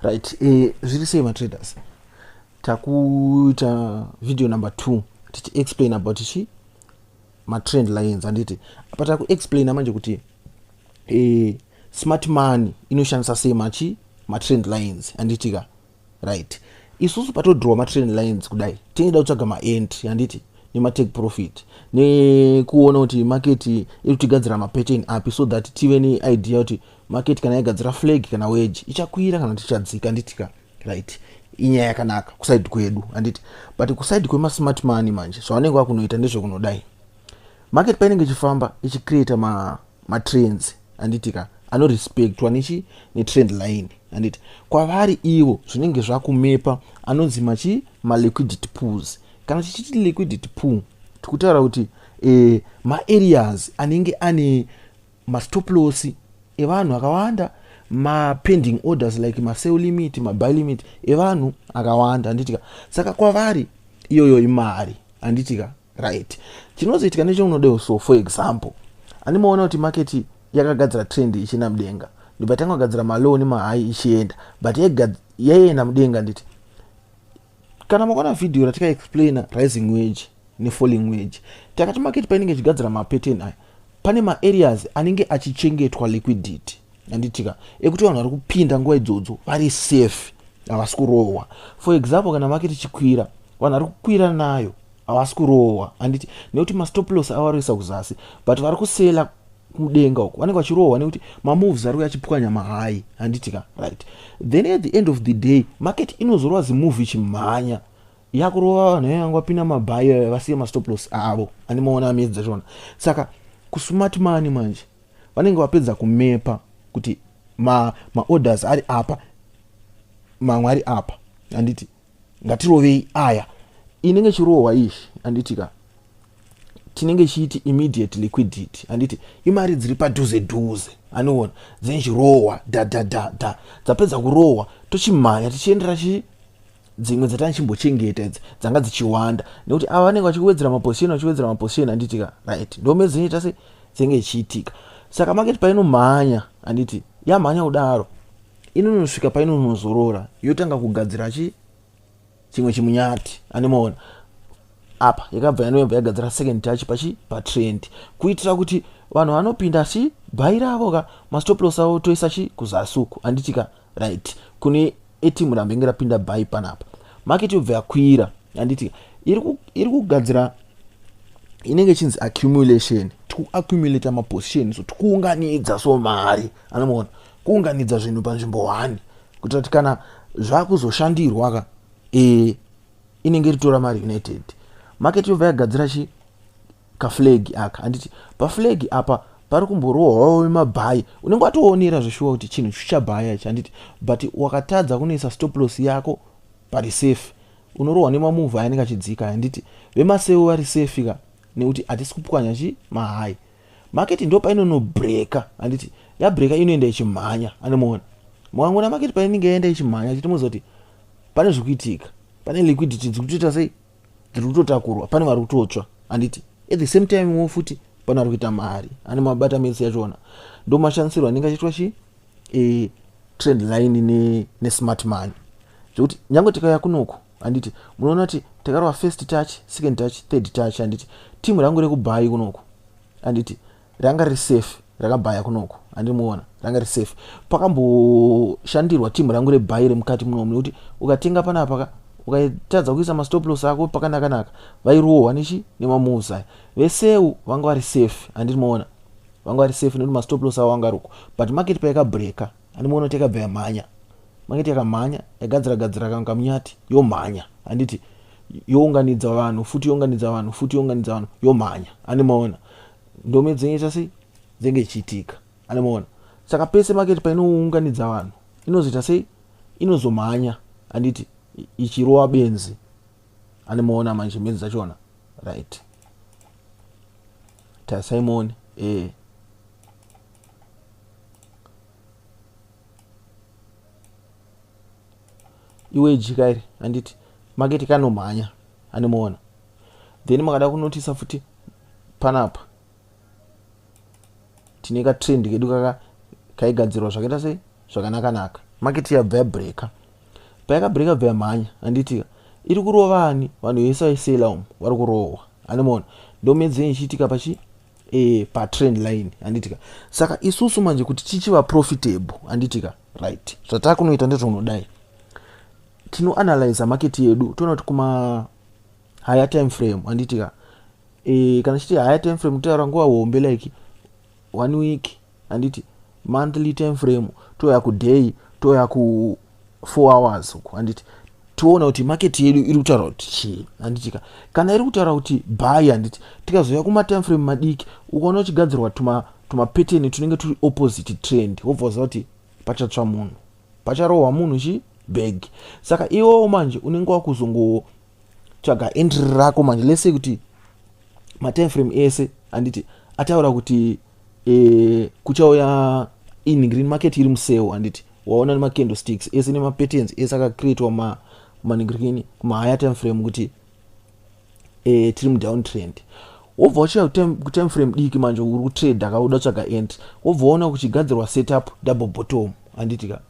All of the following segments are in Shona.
Right, zviri sei matraders? Takuita video number 2 tichiexplain about chi matrend lines, handiti? Apa takuexplaina manje kuti smart money inoshandisa sei machi matrend lines, handiti ka? Right, isusu patodrowa matrend lines kudai tinoda kutsvaga maentry, handiti, nematake profit, nekuona kuti market iri kutigadzira mapattern api, so that tive neidea kuti market kana yagadzira flag kana wedge ichakwira kana tichadzika, handiti ka? Right, inyaya yakanaka kuside kwedu, handiti? But kuside kwemasmart money manje, zvavanenge vakunoita ndezvekunodai: market painenge ichifamba ichicreata matrends, handiti ka, anorespectwa nechi netrend line, handiti? Kwavari ivo zvinenge zvakumepa anonzi machi maliquidity pools. Kana tichiti liquidity pool, tikutaura kuti maareas anenge ane mastop loss evanhu akawanda, mapending orders like masell limit, mabuy limit evanhu akawanda, handitika? Saka kwavari iyoyo imari, handitika? Right, chinozoitika necheunodewo, so for example, andimaona kuti market yakagadzira trend ichienda mudenga, ndobva tanga kugadzira malow nemahigh ichienda, but yaienda mudenga, nditi? Kana makaona vhidhiyo ratikaexplaina rising wedge nefalling wedge, takati market painenge ichigadzira mapattern aya, pane maareas anenge achichengetwa liquidity, handitika, ekuti vanhu vari kupinda nguva idzodzo vari safe, havasi kurohwa. For example, kana market ichikwira, vanhu vari kukwira nayo havasi kurohwa, handiti, nekuti mastop loss avo vari kuzasi, but vari kusela mudenga uko vanenge vachirohwa nekuti mamoves ari kuya achipwanya mahigh, handitika? Right, then at the end of the day market inozorova zimove ichimhanya, yakurova vanhu vayanga vapinda mabuy, vasiya mastop loss avo, andimaona midzi dzachona. Saka kusmart money manje vanenge vapedza kumepa kuti maorders ari apa, mamwe ari apa, handiti? Ngatirovei aya. Inenge chirohwa izvi, handiti ka, tinenge chiiti immediate liquidity, handiti? Imari dziri padhuze dhuze, anoona dzinchirohwa dha dha dha dha. Dzapedza kurohwa, tochimhanya tichiendera chi dzimwe dzatanichimbochengeta idzi dzanga dzichiwanda, nekuti ava vanenge vachiwedzera maposition, vachiwedzera maposition, handiti ka? Right, ndome dzinoita se dzinenge ichiitika. Saka market painomhanya, handiti, yamhanya kudaro, inonosvika painonozorora, yotanga kugadzira chi chimwe chimunyati, andimaona? Apa yakabva yanobva yagadzira second touch pachi patrend, kuitira kuti vanhu vanopinda chi buy ravo ka, mastop loss avo toisa chi kuzasi uku, handiti ka? Right, kune etimu rambenge rapinda buy panapa, market yobva yakwira, handiti? Iri kugadzira inenge ichinzi accumulation. Tikuaccumulata maposition, so tikuunganidza so mari, anomaona, kuunganidza zvinhu panzvimbo 1, kuitira kuti kana zvakuzoshandirwa ka, inenge iritora mari united. Market yobva yagadzira chi kaflag aka, handiti? Paflag apa pari kumborohwawo mabuy, unenge watoonera zveshuwa kuti chinhu chichabhaya ichi, handiti? But wakatadza kunoisa stop loss yako pari safe, unorohwa nemamove ayanenge achidzika, handiti? Vemasell vari safe ka, nekuti hatisi kupwanya chi mahigh. Market ndo painonobreaka, handiti? Yabreaka, inoenda ichimhanya, anomuona? Mukangoona market painenge yaenda ichimhanya, chitomuziva kuti pane zvikuitika, pane liquidity dziri kutoita sei, dziri kutotakurwa, pane vari kutotsva, handiti? At the same time wo futi pane vari kuita mari, ane mabata metsi yachona. Ndo mashandisirwo anenge achiitwa chi trend line nesmart money, zvekuti nyange tikauya kunoku, handiti, munoona kuti takarova first touch, second touch, third touch, handiti? Timu rangu rekubuy kunoku, handiti, ranga riri safe, rakabhaya kunoku, handimuona? Ranga riri safe. Pakamboshandirwa timu rangu rebuy remukati munomu, nekuti ukatenga panapa ka, ukaitadza kuisa mastop loss ako pakanakanaka, vairohwa nechi nemamoves aya. Vesell vanga vari safe, handimuona? Vanga vari safe nekuti mastop loss avo anga ariko. But market paikabreaka, handimuona kuti yakabva yamhanya? Market yakamhanya, yagadzira gadzira kamunyati, yomhanya, handiti? Younganidza vanhu futi, younganidza vanhu futi, younganidza vanhu, yomhanya, handimaona? Ndome dzinoita sei, dzinenge ichiitika, handimaona? Saka pese market painounganidza vanhu, inozoita sei? Inozomhanya, handiti, ichirova benzi, handimaona manje benzi dzachona? Right, tasimon iwedge kairi, handiti? Market kanomhanya, handimuona? Then makada kunotisa futi panapa tine katrend kedu kaka kaigadzirwa zvakaita sei, zvakanaka-naka. Market yabva yabreaka. Payakabreaka, bva yamhanya, handitika? Iri kurovani? Vanhu vese vaisela umu vari kurohwa, handimaona? Ndomedze ichiitika pachi patrend line, handitika? Saka isusu manje kuti tichiva profitable, handitika? Right, zvatakunoita ndezvaunodai: tinoanalyza market yedu, toona kuti kuma higher time frame, handitika? Kana chiti higher time frame, totaura nguva hombe, like one week, handiti? Monthly time frame, toya kuday, toya ku 4 hours uku, handiti? Toona kuti market yedu iri kutaura kuti chii, handitika? Kana iri kutaura kuti buy, handiti? Tikazoya kumatime frame madiki, ukaona uchigadzirwa tumapattern tunenge turi opposite trend, wobva waziva kuti pachatsva munhu, pacharohwa munhu chi bag. Saka iwowo manje unenge wakuzongotsvaga entry rako manje. Let's say kuti matime frame ese, handiti, ataura kuti kuchauya in green, market iri musell, handiti? Waona nemacandlesticks ese nemapatterns ese akacreatwa kumaningirikini, kumahigher time frame, kuti tiri mudown trend. Wobva uchiya kutime frame diki manje, uri kutrade, akauda tsvaga entry, wobva waona kuchigadzirwa setup, double bottom, handiti ka?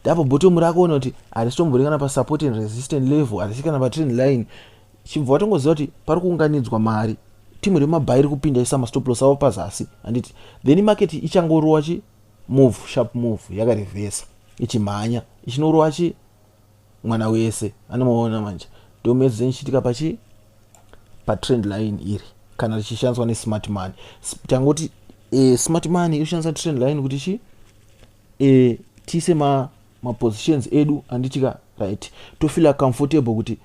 Double bottom rakuona kuti harisi kana pasupport and resistant level, harisi kana patrend line. Chibva watongoziva kuti pari kuunganidzwa mari, timu remabuy iri kupinda, isa mastop loss avo pazasi, handiti? Then market ichangorowa chi move, sharp move, yakarevhesa, ichimhanya, ichinorowa chi mwana wese anomaona. Manje ndomedzi ichiitika pachi patrend line iri, kana richishandiswa nesmart money. Tangoti smart money irishandisa trend line kuti chi tiise mapositions edu, handitika? Right, tofeela comfortable kuti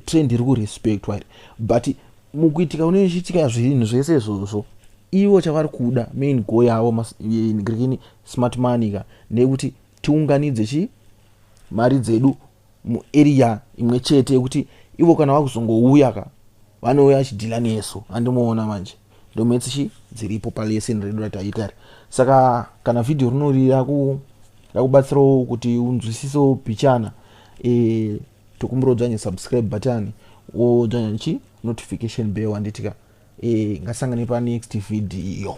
trend iri kurespectwa iri. But mukuitika unenge ichiitika zvinhu zvese izvozvo, ivo chavari kuda, main goal yavo green smart money ka, ndeyekuti tiunganidze chi mari dzedu muarea imwe chete, yekuti ivo kana vakuzongouya ka, vanouya vachideala nesu, handimuona? Manje ndometsi chi dziripo palesson redu rataita ri. Saka kana vhidhiyo rinori rakubatsirawo kuti unzwisisewo pichana, tokumbira udzvanye subscribe button, wodzvanya chi notification bell, handitika? Ngatisangane panext video.